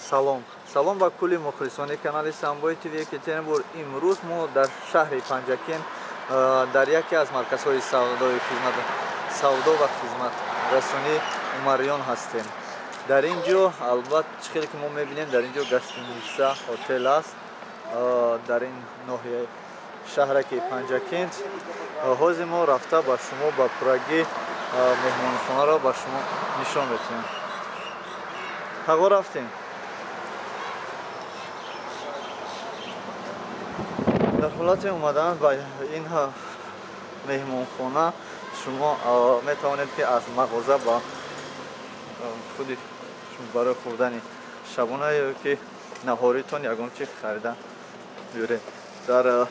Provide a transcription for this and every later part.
Салом. Салом ба кулли мухлисони канали Самбой ТВ Екатеринбург. Имрӯз мо дар шаҳри Панҷакент дар яке аз марказҳои савдо ва хизматрасонии Умариён ҳастем. Дар ин ҷо албатта чӣ хеле ки мо мебинем, дар ин ҷо гостиница, ҳотел аст. Дар ин ноҳияи шаҳраки Панҷакент. Ҳозир мо рафта ба шумо ба пуррагӣ меҳмонхонаро ба шумо нишон медиҳем. Ҳаво рафтем. Дар ҳолати омадан ба ин меҳмонхона шумо метавонед ки аз мағоза ба худи барои хӯрдани шабона ё ки наҳоритон ягон чи харида биёред. Дар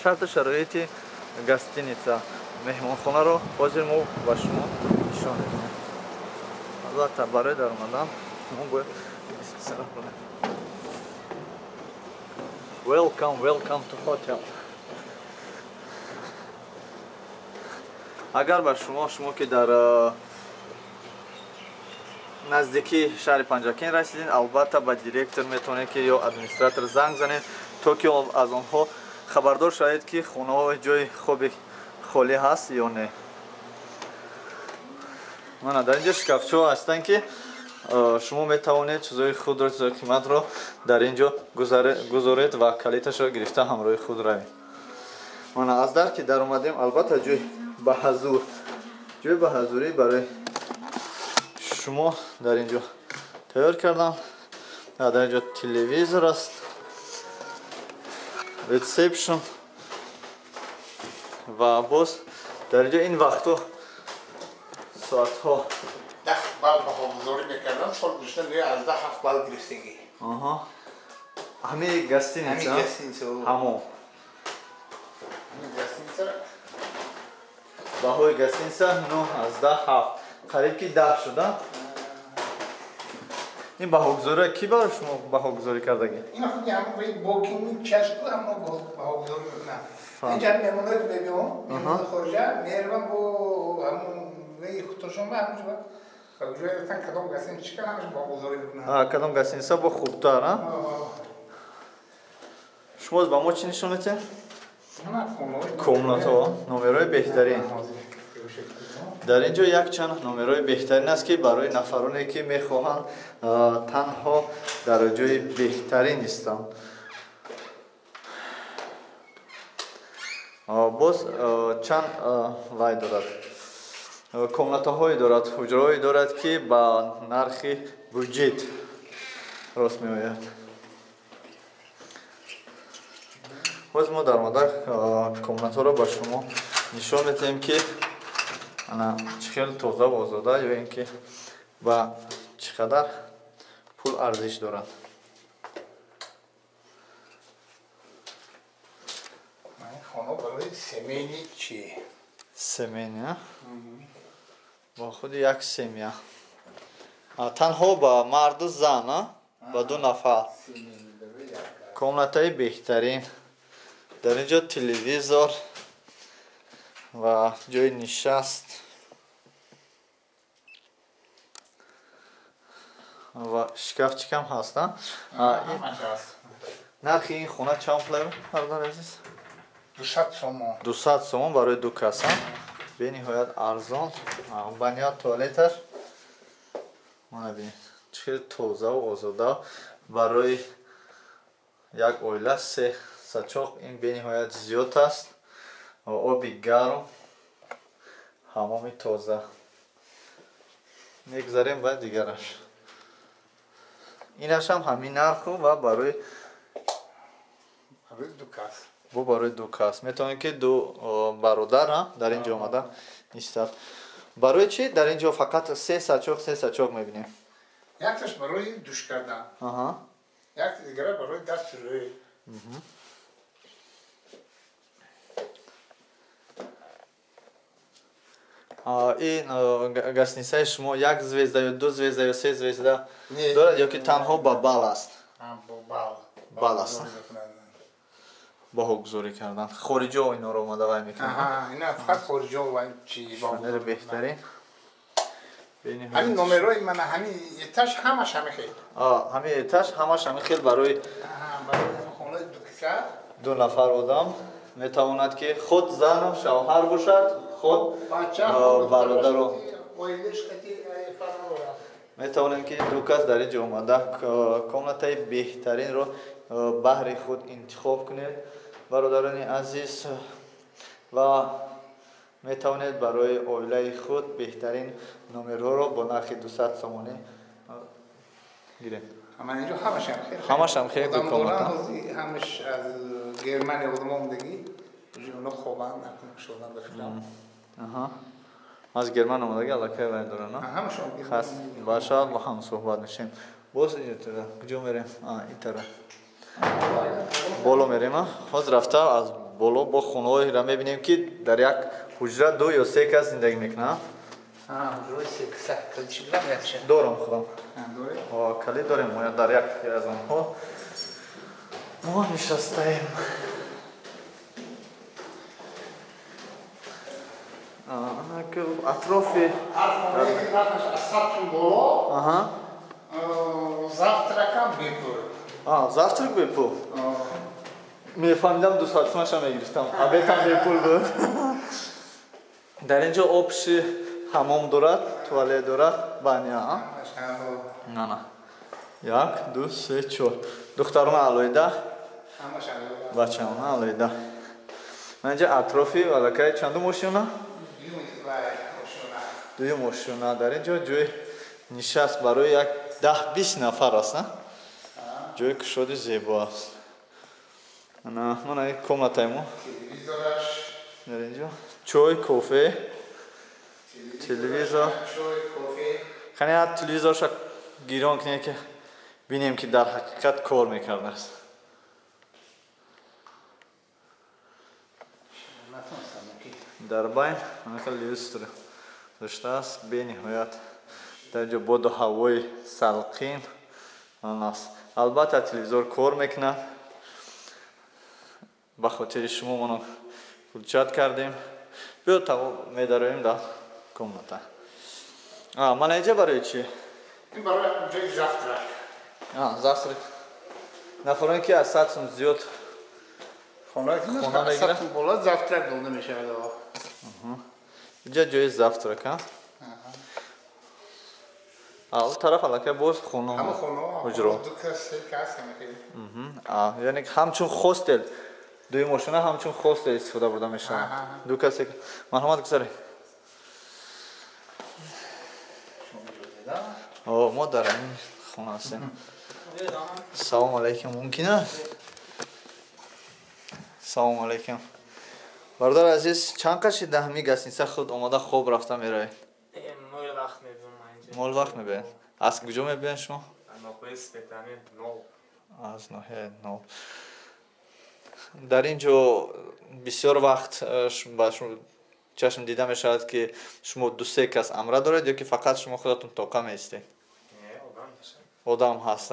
шарту шароити гостиница меҳмонхонаро ҳозир мо ба шумо нишон медиҳем. Албатта барои даромадан шумо бояд сара кунед. Welcome, welcome to hotel. Агар ба шумо ки дар наздикии шаҳри Панҷакент расидин, албатта ба директор метавонед ки ё администратор занг занед, то ки аз онҳо хабардор шавед ки хонаҳо ҷои хоби холӣ ҳаст ё не. Мана дар инҷо шкафчаҳо ҳастанд ки шумо метавонед чизои худро, чизои қиматро дар ин ҷо гузоред ва калиташро гирифта ҳамроҳи худ равед. Мана аз дар ки даромадем, албатта ҷои ба ҳазурӣ барои шумо дар ин ҷо тайёр кардам. Дар ин ҷо телевизор аст, ресепшн ва боз дар ин ҷо ин вақтҳо соатҳо 10 балл баҳогузорӣ мекардам, сол гузашта аз 10 7 балл гирифтагӣ. Аҳа. Ҳамин гостиница? Ҳамин гостиница. Ҳамон. Ҳамин гостиница. Баҳои гостиница 9 аз 10 7. Қариб ки 10 шуда. Ин баҳогузориро кӣ барои шумо баҳогузорӣ кардагӣ? Ин худи ҳамон бокинг чашку ҳамон баҳогузорӣ мекунанд. Инҷа меҳмоное ки мебиём, меҳмони хориҷа меравам бо ҳамон худтошон ба ҳамонҷо кадом гостиница чӣ кардам, баҳогузорӣ мекунанд. Кадом гостиница бо хубтар, а? Шумо ба мо чӣ нишон медиҳед? Комнатаҳо, номерҳои беҳтарин. Дар ин ҷо якчанд номерҳои беҳтарин аст ки барои нафароне ки мехоҳанд танҳо дар ҷои беҳтарин истанд. Боз чанд вай дорад, комнатаҳое дорад, ҳуҷраҳое дорад ки ба нархи буҷет рост меояд. Боз мо даромада комнатаҳоро ба шумо нишон медиҳем ки ана чӣ хел тоза ва озода ё ин ки ба чӣ қадар пул арзиш дорад. Хона барои семейни чӣ? Семейни, бо худи як семья. Танҳо ба марду зан, ба ду нафар. Комнатаи беҳтарин. Дар ин ҷо телевизор ва ҷои нишаст ва шкафчикам ҳаст. Нархи ин хона чанд пул, бародари азиз? 200 сомон. 200 сомон барои ду кас. Бениҳоят арзон. Баня, туалеташ мана бинед чӣ хеле тоза ва озода. Барои як оила 3 сачоқ ин бениҳоят зиёд аст. Оби гарм, ҳамоми тоза. Мегузарем ба дигараш. Инашам ҳамин нарху ва барои ду кас. Бо барои ду кас метавонед ки ду бародар дар ин ҷо омада истад. Барои чӣ дар ин ҷо фақат 3 сачоқ 3 сачоқ мебинем? Якташ барои душ кардан, якта дигара барои дастшӯӣ. Ин гостиницаи шумо як звезда ё ду звезда ё се звезда дорад ё ки танҳо ба бал аст? Бал аст. Баҳогузорӣ кардан. Хориҷиҳо инҳоро омада вай мекунанд. Ина фақат хориҷиҳо вай чи баҳогузорӣ беҳтарин. Ҳамин номерҳои мана ҳамин этаж ҳамаш ҳамин хел. Ҳамин этаж ҳамаш ҳамин хел барои хонаи ду киса. Ду нафар одам метавонад ки худ зану шавҳар бошад, худ бародару метавонем ки ду кас дар инҷо омада комнатаи беҳтаринро баҳри худ интихоб кунед, бародарони азиз, ва метавонед барои оилаи худ беҳтарин номерҳоро бо нархи 200 сомонӣ гиред. Ҳамашам хел ду комната. Ҳамаш аз Германия одам омадагӣ, онҳо хобанд, шодан ба фикрам. Аз Герман омадагӣ аллакай вай доранд. Хас бошад, бо ҳам суҳбат мешем. Боз инҷо тараф куҷо мерем? Ин тараф боло мерем. Ҳозир рафта аз боло бо хонаҳоеро мебинем ки дар як ҳуҷра ду ё се кас зиндагӣ мекунанд. Дорам худам. Калид дорем, мо дар як аз онҳо мо нишастаем. Атрофи завтракам бепул. Завтрак бепул. Мефаҳмидам 200 сомаша мегирифтам, обедам бепул буд. Дар инҷо обши ҳамом дорад, туалет дорад, баня. На. 1, 2, 3, 4. Духтарона алоҳида, бачаона алоҳида. Ман инҷа атрофи аллакай чандум ошёна? Дуюм ошёна. Дар инҷо ҷои нишаст барои як 10-20 нафар аст. Ҷои кушоди зебо аст. Мана ин комнатаи мо. Дар инҷо чой, кофе, телевизор. Қани як телевизорша гирон кунем ки бинем ки дар ҳақиқат кор мекардааст. Дар байн ҳамин люстр доштааст, бениҳоят дар инҷо боду ҳавои салқин аст. Албатта телевизор кор мекунад. Ба хотири шумо моно включат кардем. Биё медароем дар комната. Мана инҷа барои чӣ? Ин барои ҷои завтрак. Завтрак. Нафароне ки аз 100 сум зиёд хона мегиранд, боло завтрак дода мешавад. Инҷа ҷои завтрак. Он тараф аллакай боз хона, ҳуҷра. Яъне ҳамчун хостел, дуюм ошёна ҳамчун хостел истифода бурда мешавад. Ду касе. Марҳамат, гузаред. Мо дар ҳамин хона ҳастем. Салом алайкум. Мумкин аст? Салом алайкум. Бародар азиз, чанд қаши дар ҳамин гостиница худ омода хоб рафта меравед? Мол вақт мебиём ман инҷа. Мол вақт мебиёед? Аз куҷо мебиёед шумо? Аз ноҳияи Спектани Нов. Аз ноҳияи Нов. Дар ин ҷо бисёр вақт ба чашм дида мешавад ки шумо ду-се кас амра доред ё ки фақат шумо худатон тоқа меистед? Не, одам ҳаст. Одам ҳаст,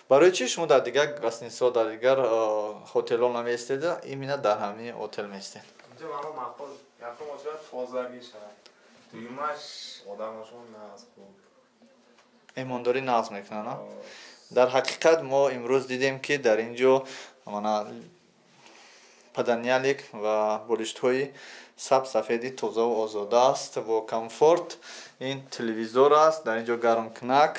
Барои чӣ шумо дар дигар гостиницаҳо, дар дигар хотелҳо намеистед, именно дар ҳамин отел меистед? Инҷо маро маъқул, якум оҷоят тозагӣ шавад, дуюмаш одамошон нағз хуб. Меҳмондорӣ нағз мекунанд, Дар ҳақиқат мо имрӯз дидем ки дар ин ҷо мана паданиялик ва болиштҳои саб-сафеди тозаву озода аст бо комфорт. Ин телевизор аст, дар ин ҷо гармкунак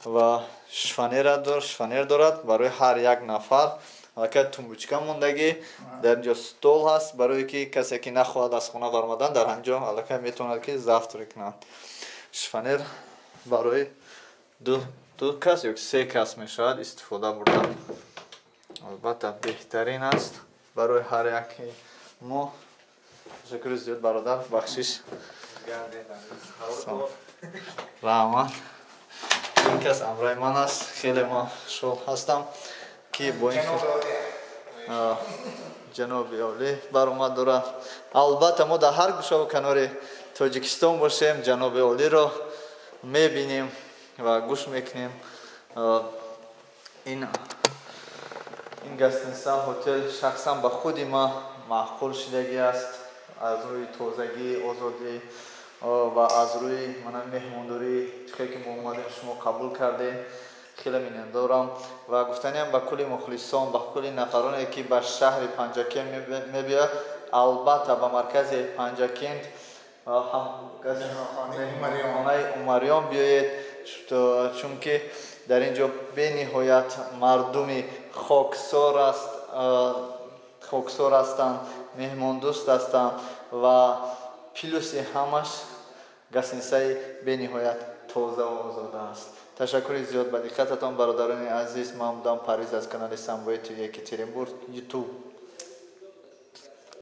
ва шифонер дорад барои ҳар як нафар. Аллакай тумбучка мондагӣ, дар ин ҷо стол ҳаст барое ки касе ки нахоҳад аз хона баромадан, дар ҳамин ҷо аллакай метавонад ки завтрак кунад. Шифонер барои ду кас ё се кас мешавад истифода бурда. Албатта беҳтарин аст барои ҳар яки мо. Ташаккури зиёд бародар, бахшиш. Раҳмат. Ин кас амрои ман аст. Хеле ман шод ҳастам ки бо ин ҷаноби олӣ баромад дорад. Албатта мо дар ҳар гӯшаву канори Тоҷикистон бошем, ҷаноби олиро мебинем ва гӯш мекунем. Ин гостиница ҳотел шахсан ба худи ман маъқул шудагӣ аст аз рӯи тозагӣ, озодӣ Ва аз рӯи мана меҳмондорӣ, чихе ки мо омадем, шумо қабул кардем, хеле миннатдорам. Ва гуфтаниам ба кулли мухлисон, ба кулли нафароне, ки ба шаҳри Панҷакент мебиёяд, албатта ба маркази Панҷакент, меҳмонхонаи Умариён биёед, чунки дар ин ҷо бениҳоят мардуми хоксор аст, хоксор ҳастанд, меҳмондӯст ҳастанд ва плюси ҳамаш гостиницаи бениҳоят тоза ва озода аст. Ташаккури зиёд ба диққататон, бародарони азиз. Ман будам Парвиз аз канали Самбои ТВ, Екатеринбург, Ютуб.